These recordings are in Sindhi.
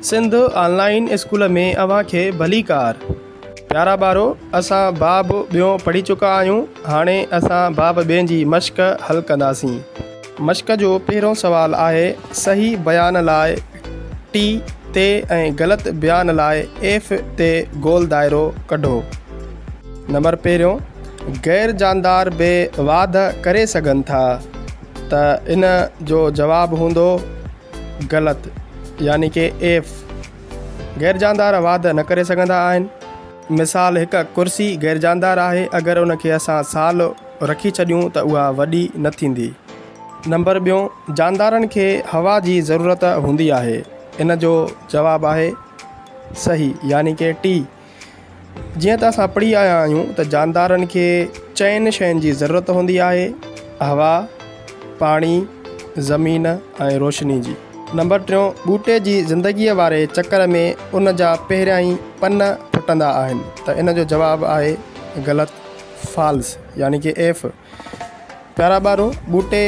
سنڌ آن لائن اسڪول ۾ اوهان کي ڀليڪار. پيارا ٻارو اسان باب ٻيون پڙهي چڪا آهيون هاڻي اسان باب ٻئين جي مشق حل ڪنداسين. مشق جو پهريون سوال آهي صحيح بيان لاء ٽي تي ۽ غلط بيان لاء ايف تي گول دائرو ڪڍو. نمبر پهريون غير جاندار به واڌ ڪري سگهن ٿا ته ان جو جواب هوندو غلط يعني ڪي ايف غير جاندار واڌ نه ڪري سگهندا آهن. مثال هڪ ڪرسي غير جاندار آهي اگر ان کي اسان سال رکي ڇڏيون ته اها وڏي نه ٿيندي. نمبر ٻيون جاندارن کي هوا جي ضرورت هوندي آهي ان جو جواب آهي صحيح يعني ڪي ٽي. جيئن ته اسان پڙهي آيا آهيون ته جاندارن کي چئن شين جي ضرورت هوندي آهي، هوا، پاڻي، زمين ۽ روشني جي. نمبر ٽيون ٻوٽي جي زندگيء واري چڪر ۾ ان جا پهريائين پن ڦٽندا آهن ته ان جو جواب آهي غلط، False، يعني ڪي ايف. پيارا ٻارو! ٻوٽي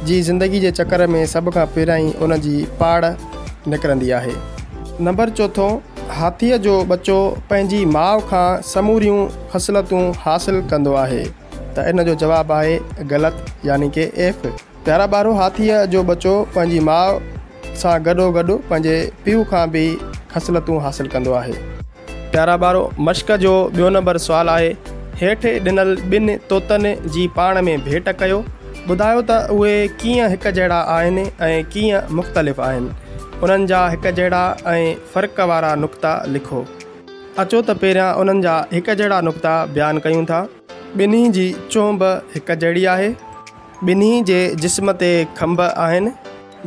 جي زندگي جي چڪر ۾ سڀ کان پهريائين ان جي پاڙ نڪرندي آهي. نمبر چوٿون، هاٿيء جو ٻچو پنهنجي ماء کان سموريون خصلتون حاصل ڪندو آهي ته ان جو جواب آهي غلط يعني ڪي ايف. پيارا ٻارو! هاٿيء جو ٻچو پنهنجي ماء سان گڏوگڏ پنهنجي پيء کان به خصلتون حاصل ڪندو آهي. پيارا ٻارو! مشق جو ٻيو نمبر سوال آهي، هيٺ ڏنل ٻن طوطن جي پاڻ ۾ ڀيٽ ڪيو. ٻڌايو ته اهي ڪيئن هڪ جهڙا آهن ۽ ڪيئن مختلف آهن. انهن جا هڪ جهڙا ۽ فرق وارا نقطا لکو. اچو ته پهريان انهن جا هڪ جهڙا نقطا بيان ڪيون ٿا. ٻنهي جي چهنب هڪ جهڙي آهي. ٻنهي جي جسم تي کنڀ آهن.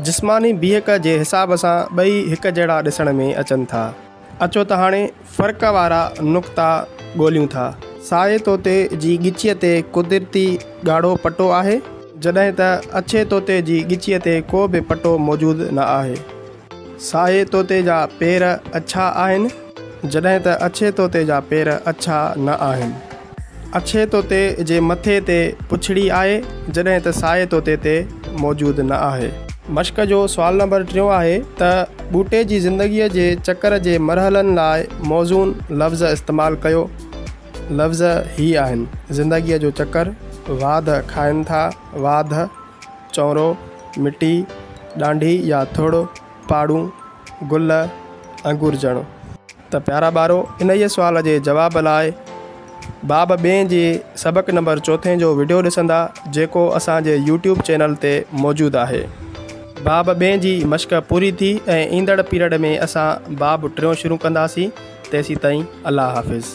جسماني بيهڪ جي حساب سان ٻئي هڪ جهڙا ڏسڻ ۾ اچن ٿا. اچو ته هاڻي فرق وارا نقطا ڳوليون ٿا. سائي طوطي جي ڳچيء تي قدرتي ڳاڙهو پٽو آهي، جڏهن ته اڇي طوطي جي ڳچيء تي ڪو به پٽو موجود نه آهي. سائي طوطي جا پير اڇا آهن، جڏهن ته اڇي طوطي جا پير اڇا نه آهن. اڇي طوطي جي مٿي تي پڇڙي آهي، جڏهن ته سائي طوطي تي موجود نه آهي. مشق جو سوال نمبر ٽيون آهي ته ٻوٽي جي زندگيء جي چڪر جي مرحلن لاء موزون لفظ استعمال ڪيو. لفظ هي آهن، زندگيء جو چڪر، واڌ کائن ٿا، واڌ، چونرو، مٽي، ڏانڊي يا ٿڙ، پاڙون، گل، انگورجڻ. ته پيارا ٻارو انهيء سوال جي جواب لاء باب ٻئين جي سبق نمبر چوٿين جو وڊيو ڏسندا جيڪو اسان جي يوٽيوب چينل تي موجود آهي. باب ٻئين جي مشق پوري ٿي ۽ ايندڙ پيريڊ ۾ اسان باب ٽيون شروع ڪنداسين تيسين تائين الله حافظ.